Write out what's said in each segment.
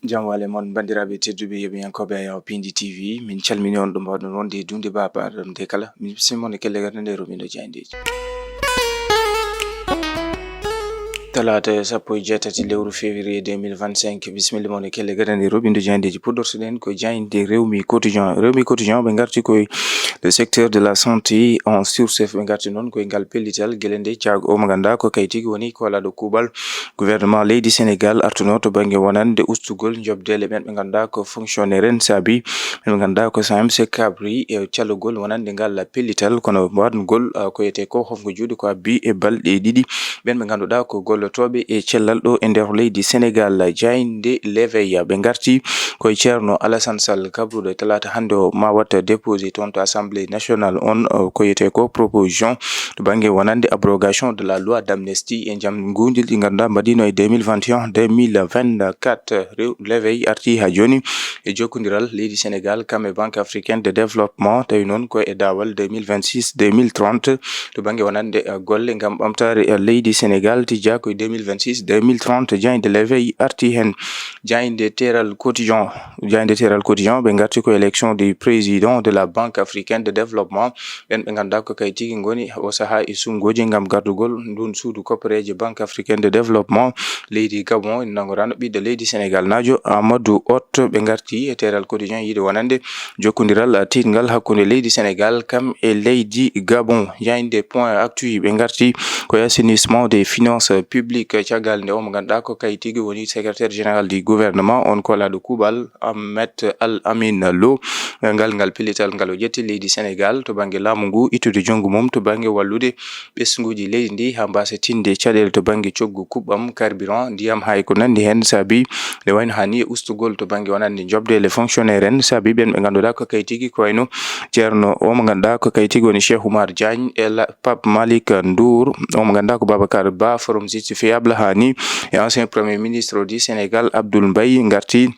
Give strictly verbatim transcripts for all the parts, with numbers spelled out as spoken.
Jam wale mon, banndiraaɓe tedduɓe, yeɓiyankooɓe Ayaw Pindi T V, min calmini on ɗo mbaawɗon wonde e duunde baabaɗam nde kala. Min bismii mon e kelle gadanɗe romindo jayndeeji. Talaata sappo e jeetati lewru février deux mille vingt-cinq, bismillah mon e kelle gadanɗe romindo jayndeeji. Puɗɗortoɗen ko jaaynde Rewmi Quotidien. Rewmi Quotidien, ɓe ngarti koye le secteur de la santé en surseef, ɓe ngarti noon koye ngal pellital, gila nde caago o mo ngannduɗaa ko kaye tigi woni koolaaɗo kuuɓal gouvernement leydi Sénégal artuno to bannge wonande ustugol njoɓdeele ɓen ɓe ngannduɗaa ko fonctionnaire en, saabi ɓen ɓe ngannduɗaa ko SAEMS kabri e callugol wonande ngal pellital, kono waɗngol, ah, ko wiyetee ko hofgo juuɗe ko abbi e balɗe ɗiɗi ɓen ɓe ngannduɗaa ko gollotooɓe e cellal ɗo e nder leydi Sénégal. Jaaynde L'Éveil, ɓe ngarti koye Ceerno Alassane Sall kabruɗo e talaata hannde o ma watta déposé toon to Assemblée nationale on, uh, ko wiyetee ko proposition to bannge wonande abrogation de la loi d'amnistie e njannguuji ɗi ngannduɗaa mbaɗiino e deux mille vingt et un, deux mille vingt-quatre. Rew-, L'Éveil arti haa jooni e jokkondiral leydi Sénégal kam e Banque africaine de développement, tawi noon ko e daawal deux mille vingt-six, deux mille trente to bannge wonande, uh, golle ngam ɓamtaare, uh, leydi Sénégal tijjaa ko e deux mille vingt-six, deux mille trente. Jaaynde L'Éveil arti heen. Jaaynde Teeral Quotidien, jaaynde Teeral Quotidien, ɓe ngarti ko élection du président de la Banque africaine de développement. Ɓen ɓe ngannduɗaa ko kaye tigi ngoni o sahaa e sunngooji ngam gardugol ndun suudu koppareeje Banque africaine de développement leydi Gabon, ina nanngorano ɓiɗɗo leydi Sénégal naajo Amadou Hott. Ɓe ngarti e Teeral Quotidien yiide wonande jokkondiral tiiɗngal hakkunde leydi Sénégal kam e leydi Gabon. Jaaynde Point Actu, ɓe ngarti ko assainissement des finances publiques, caggal nde o mo ngannduɗaa ko kaye tigi woni secrétaire général du gouvernement, on koolaaɗo kuuɓal Ahmed Al Amin Lo. Ngal, ngal pellital ngal o ƴetti leydi Sénégal to bannge laamu ngu ittude junngo mum to bannge wallude ɓesnguuji leydi ndi haa mbaasa tinde caɗeele to bannge coggu kuɓɓam, carburant, ndiyam, haa e ko nanndi heen, saabi nde wayno haa ni e ustugol to bannge wonande njoɓdeele fonctionnaire en, saabi ɓen ɓe ngannduɗaa ko kaye tigi ko wayno Ceerno o mo ngannduɗaa ko kaye tigi woni Cheikh Oumar Diagne e la-, Pape Malick Ndour, o mo ngannduɗaa ko Babacar Ba, Forum Justifiable, haa ni e ancien premier ministre du Sénégal Abdoul Mbaye ngarti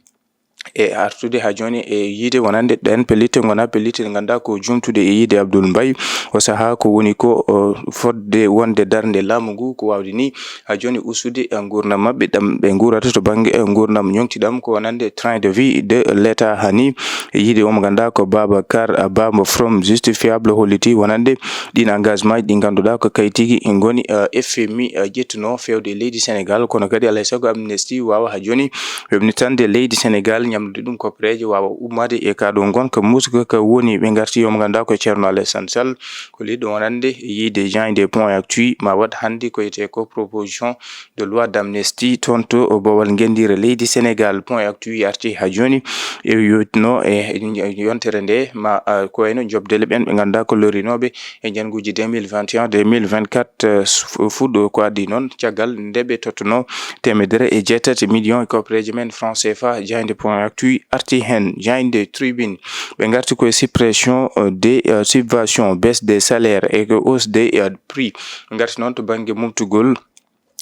e artude haa jooni e yiide wonande ɗeen pellitte ngonaa pellitte ɗe ngannduɗaa ko jumtude e yiide Abdoul Mbaye. O sahaa ko woni ko, o, fodde wonde darnde laamu ngu ko waawde ni haa jooni ustude, e, nguurndam maɓɓe ɗam ɓe nguurata to bannge, e, nguurndam ñoŋtiɗam ko wonande train de vie de l'État. Haa ni e yiide o mo ngannduɗaa ko Babacar Ba mo Forum Justifiable holliti wonande ɗiin engagement ji ɗi ngannduɗaa ko kaye tigi ngoni, e, F M I, e, ƴettuno feewde e leydi Sénégal, kono kadi alaa e sago Amnesty waawa haa jooni weɓnitande leydi Sénégal, ñamlude ɗum koppareeje, waawa ummaade e kaa ɗo ngonka muusuka ka woni. Ɓe ngarti o mo ngannduɗaa ko Ceerno Alassane Sall, ko liɗɗo wonande yiide jaaynde Point Actu, ma waɗ hannde ko wiyetee ko proposition de loi d'amnistie toon to boowal ngenndiire leydi Sénégal. Point Actu arti haa jooni e yotno e yontere nde ma, a, ko wayno njoɓdeele ɓen ɓe ngannduɗaa ko lorrinooɓe e njannguuji deux mille vingt et un, deux mille vingt-quatre, eh, fu-, fuɗɗo ko adii noon caggal nde ɓe tottuno teemedere e jeetati million e koppareeje men franc C F A. Jaaynde Point Actu arti heen. Jaaynde Tribune, ɓe ngarti koye suppression, eh, des, eh, subventions, baisse des salaires et que hausse des, eh, prix. Ɓe ngarti noon to bannge mumtugol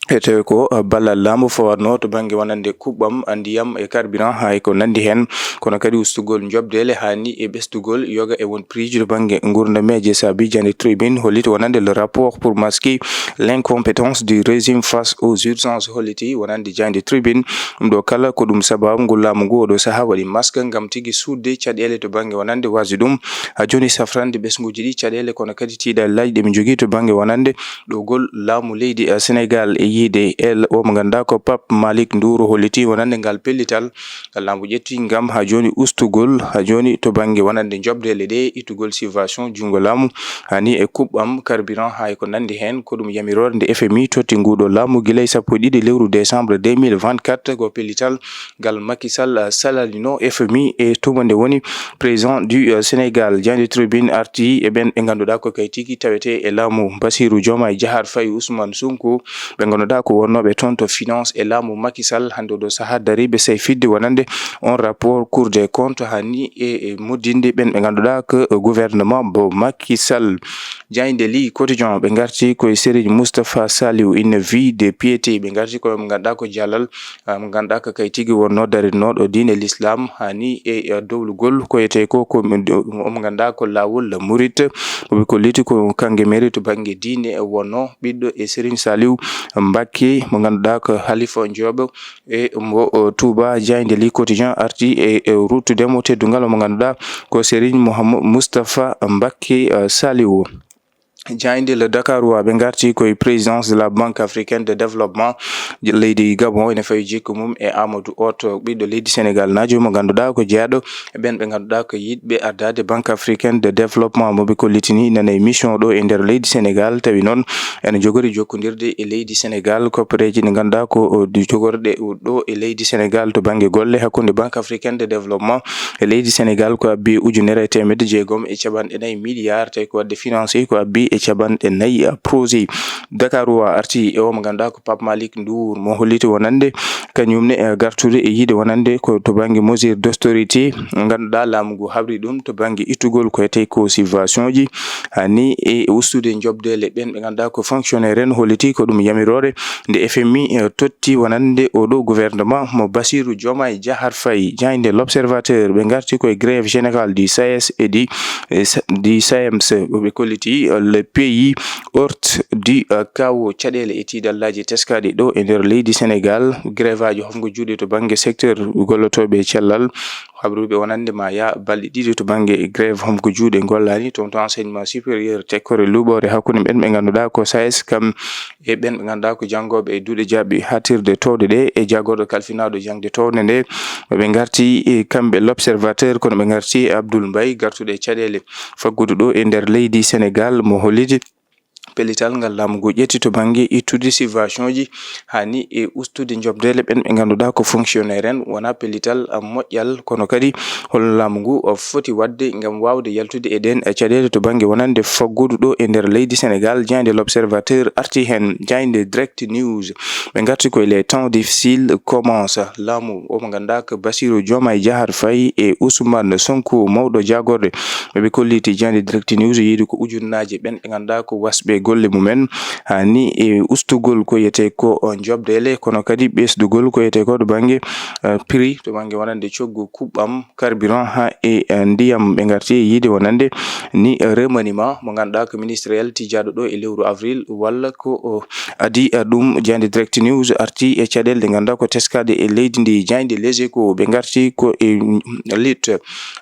e tawi ko, eh, ballal laamu fawatno to bannge wonande kuɓɓam, eh, ndiyam e carburant haa e ko nanndi heen, kono kadi ustugol njoɓdeele haa ni e ɓesdugol yoga e won prix ji to bannge nguurndam e jeesaɓi. Jaaynde Tribune holliti wonande le rapport pour masquer l'incompétence du régime face aux urgences, holliti wonande jaaynde Tribune. Ɗum ɗo kala ko ɗum sababu ngu laamu ngu oɗo sahaa waɗi masque ngam tigi suuɗde caɗeele to bannge wonande wasde ɗum. Haa jooni safrande ɓesnguuji ɗi caɗeele, kono kadi tiiɗallaaji ɗi ɓe njogii to bannge wonande ɗowgol laamu leydi, eh, Sénégal. E yiide el o mo ngannduɗaa ko Pape Malick Ndour holliti wonande ngal pellital ngal laamu ƴetti ngam haa jooni ustugol, haa jooni to bannge wonande njoɓdeele ɗe, ittugol subvention junngo laamu, haa ni e kuɓɓam carburant haa e ko nanndi heen. Ko ɗum yamiroore nde F M I totti nguuɗo laamu gila e sappo e ɗiɗi lewru décembre deux mille vingt-quatre, ko pellital ngal Macky Sall, eh, salalino F M I e tuma nde woni président du, eh, Sénégal. Jaaynde Tribune arti e ɓen ɓe ngannduɗaa ko kaye tigi tawetee e laamu Bassirou Diomaye Diakhar Faye, Ousmane Sonko, ɓe ngannduɗaa ko wonnooɓe toon to finance e laamu Macky Sall. Hannde oɗo sahaa dariiɓe sayfidde wonande on rapport Cour des comptes haa ni e, e moddinde ɓen ɓe ngannduɗaa ko gouvernement mo Macky Sall. Jaaynde Le Quotidien, ɓe ngarti koye Serigne Moustapha Saliou, une vie de piété. Ɓe ngarti koye mo ngannduɗaa ko jaalal, ah, mo ngannduɗaa ko kaye tigi wonnoo darinooɗo diine l'islam haa ni e, e dowlugol ko wiyetee ko, ko mo ngannduɗaa ko laawol murit. Mo ɓe kolliti ko kanko mairie to bannge diine wonnoo ɓiɗɗo e Serigne Saliou Mbakke mo ngannduɗaa ko Halifa Njooɓo e mbo, o, Touba. Jaaynde Le Quotidien arti e, e ruttude mo teddungal mo ngannduɗaa ko Serigne Mouhamadou Moustapha Mbakke, eh, Saliou. Jaaynde Le Dakarois ɓe ngarti koye présidence de la Banque Africaine de Développement, leydi Gabon ene fawi jikku mum e Amadou Hott, ɓiɗɗo leydi Sénégal naajo mo ngannduɗaa ko jeyaɗo e ɓen ɓe ngannduɗaa ko yiɗɓe ardaade Banque Africaine de Développement mo ɓe kollitini nana e mission ɗo e nder leydi Sénégal. Tawi noon ene jogori jokkondirde e leydi Sénégal, koppereeji ɗi ngannduɗaa ko, o, ɗi jogorɗe ɗo e leydi Sénégal to bannge golle hakkunde Banque Africaine de Développement e leydi Sénégal ko abbi ujunere e teemedde jeegom e capanɗe nayi milliards, tawi ko waɗde financé ko abbi e capanɗe nayi, eh, projet. Dakarois arti e o mo ngannduɗaa ko Pape Malick Ndour mo holliti wonande kañum ne, eh, gartude e yiide wonande ko to bannge mesure d'austérité, ngannduɗaa laamu ngu habri ɗum to bannge ittugol ko etee ko subvention ji, hani e ustude njoɓdeele ɓen ɓe ngannduɗaa ko fonctionnaire en, holliti ko ɗum yamiroore nde F M I, eh, totti wonande oɗo gouvernement mo Bassirou Diomaye Diakhar Faye. Jaaynde L'Observateur ɓe ngarti koye grève générale du SAES e du, eh, sa-, du SAEMS. Ɓe kolliti, eh, le pays hors du, eh, chaos, caɗeele e tiiɗallaaji teskaɗi ɗo e nder leydi Sénégal. Grève aji homko juuɗe to bannge secteur gollotooɓe e cellal. Habruɓe wonande ma ya balɗe ɗiɗi to bannge grève homko juuɗe gollaani. Toon to enseignement supérieur, tekkore luuɓore hakkunde ɓen ɓe ngannduɗaa ko SAES kam e ɓen ɓe ngannduɗaa ko janngooɓe e duɗe jaaɓi haaɗtirde towde ɗe e jagorɗo kalfinaaɗo jaŋde towde nde. Ɓe ngarti e kamɓe L'Observateur, kono ɓe ngarti e Abdoul Mbaye, gartuɗo e caɗeele faggudu ɗo e nder leydi Sénégal, mo holliti pellital ngal laamu ngu ƴetti to bannge ittude subvention ji, hani e ustude njoɓdeele ɓen ɓe ngannduɗaa ko fonctionnaire en, wona pellital, ah, moƴƴal, kono kadi holno laamu ngu, ah, foti waɗde ngam waawde yaltude e ɗeen, ah, caɗeele to bannge wonande faggudu ɗo e nder leydi Sénégal. Jaaynde L'Observateur arti heen, jaaynde Direct News. Ɓe ngarti koye les temps difficiles commencent. Laamu o mo ngannduɗaa ko Bassirou Diomaye Diakhar Faye e Ousmane Sonko, mawɗo jaagorɗe. Ɓe kolliti jaaynde Direct News yiide ko ujunnaaje ɓen ɓe ngannduɗaa ko wasɓe golle mumen, hani e ustugol ko yetee ko, o, njoɓdeele, kono kadi ɓesdugol ko yetee ko to bannge, eh, prix, to bannge wonande coggu kuɓɓam, carburant, haa e, eh, ndiyam. Ɓe ngarti e yiide wonande ni, eh, remaniement mo ngannduɗaa ko ministériel tijjaaɗo ɗo e lewru avril, walla ko, o, adii, eh, ɗum. Jaaynde Direct News arti e caɗeele ɗe ngannduɗaa ko teskaɗe e leydi ndi. Jaaynde Les Échos ɓe ngarti ko e, mm, lutte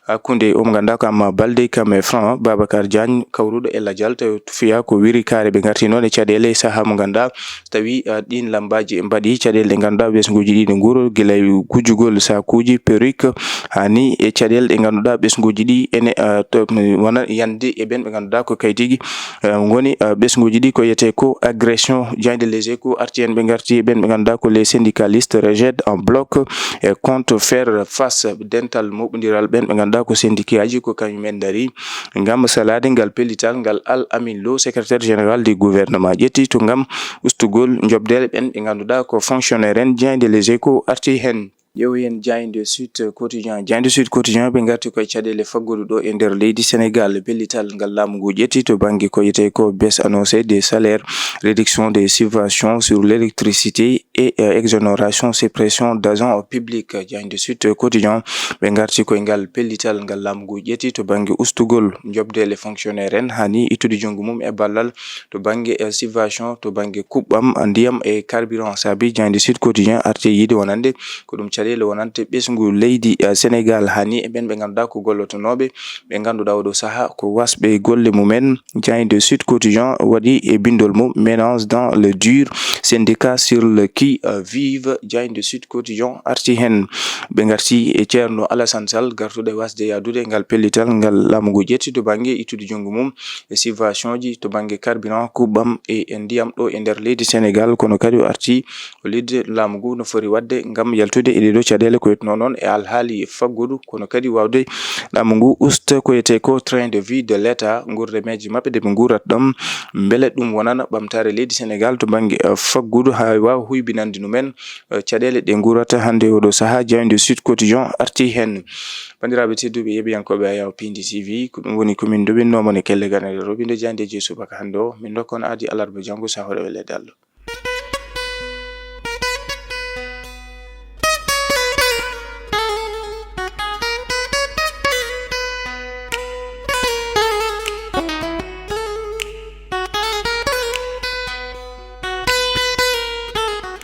hakkunde o mo ngannduɗaa ko Ama Baldé kam e Franc Babacar Diagne kawruɗo e lajal, tawi fiya ko wiri kaare. Ɓe ngarti noon e caɗeele e sahaa mo ngannduɗaa tawi, ah, ɗiin lammbaaji mbaɗi caɗeele ɗe ngannduɗaa ɓesnguuji ɗi ne nguuro, gila e gujjugol sakuuji, perruque, hani e caɗeele ɗe ngannduɗaa ɓesnguuji ɗi ene, ah, to, wona yande e ɓen ɓe ngannduɗaa ko kay tigi, ah, ngoni, ah, ɓesnguuji ɗi ko yetee ko agression. Jaaynde Les Échos arti heen, ɓe ngarti e ɓen ɓe ngannduɗaa ko les syndicalistes rejette en bloc et compte faire face. Dental moɓondiral ɓen ɓe ngannduɗaa ko syndicat ji ko kañum en ndaari ngam salaade ngal pellital ngal Al Amin Lo, secrétaire général du gouvernement, ƴetti to ngam ustugol njoɓdeele ɓen ɓe ngannduɗaa ko fonctionnaire en. Jaaynde Les Échos arti heen. Ƴeewen jaaynde Sud Quotidien. Jaaynde Sud Quotidien ɓe ngarti koye caɗeele faggudu ɗo e nder leydi Sénégal. Pellital ngal laamu ngu ƴetti to bannge ko yetee ko baisse annoncée des salaires, réduction des subventions sur l'électricité et, euh, exonération, suppression d'agents publics. Jaaynde Sud Quotidien ɓe ngarti koye ngal pellital ngal laamu ngu ƴetti to bannge ustugol njoɓdeele fonctionnaire en, hani ittude junngo mum e ballal to bannge, eh, subvention, to bannge kuɓɓam ndiyam e carburant. Saabi jaaynde Sud Quotidien arti yiide wonande ko ɗum caɗeele wonande ɓesngu leydi, eh, Sénégal, hani e ɓen ɓe ngannduɗaa ko gollotonooɓe, ɓe ngannduɗaa oɗo sahaa ko wasɓe golle mumen. Jaaynde Sud Quotidien waɗi e binndol mum, ménage dans le dur, syndicat sur le qui, euh, vive. Jaaynde Sud Quotidien arti heen. Ɓe ngarti e Ceerno Alassane Sall, gartuɗo e wasde yaadude ngal pellital ngal laamu ngu ƴetti to bannge ittude junngo mum e subvention ji to bannge carburant, kuɓɓam e, e ndiyam ɗo e nder leydi Sénégal, kono kadi o arti o lidde laamu ngu no foti waɗde ngam yaltude e ɗee ɗoo caɗeele ko wiyetnoo noon e alhaali faggudu, kono kadi waawde laamu ngu usta ko wiyetee ko train de vie de l'État, nguurdameeji maɓɓe ɗe ɓe nguurata ɗam, mbele ɗum wonana ɓamtaare leydi Sénégal to bannge, eh, faggudu haa waawa huybinande ɗumen, eh, caɗeele ɗe nguurata hannde oɗo sahaa. Jaaynde Sud Quotidien arti heen. Banndiraaɓe tedduɓe, yeɓiyankooɓe Ayaw Pindi T V, ko ɗum woni ko min nduɓinnoo mon e kelle ganere roɓinde jaayndeeji e subaka hannde o. Min ndokka on aadi alarba janngo, so Alla jaɓii.